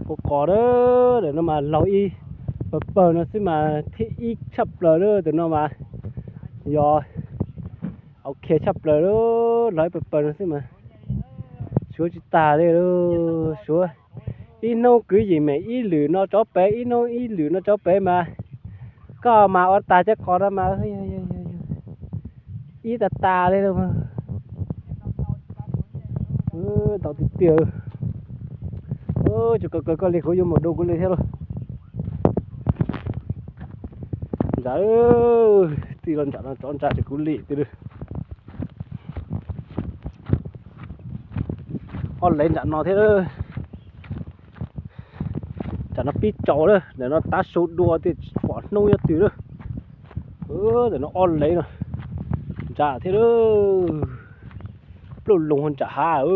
Qos qos a, ntawm no mas laug ib pawg pawg no xwb mas thiab ib tshaj plaws a, ntawm no mas yog ok tshaj plaws a, laug ib pawg pawg no xwb mas suav tsis tag li, suav ib hnub kwv yees meem ib lwm no tso pem, ib hnub ib lwm no tso pem mas koj mas ua tag cov qos no mas ib tag tas li. Ntau tiag tiag. Tsis kawg kawg koj li kuv yuav mus dua kuv li thiab lauj. Ntsa, tij los ntsam no tsov ntsa ces kuv li tiag li. Ob lev ntsam no thiab. Ntsam no pib tsaus lawm, ntawm no tav su dua tiag tsis pom hnub nyob twg lawm. Ntawm no ob lev no, ntsa thiab lauj. Pluj loos ntsam hav.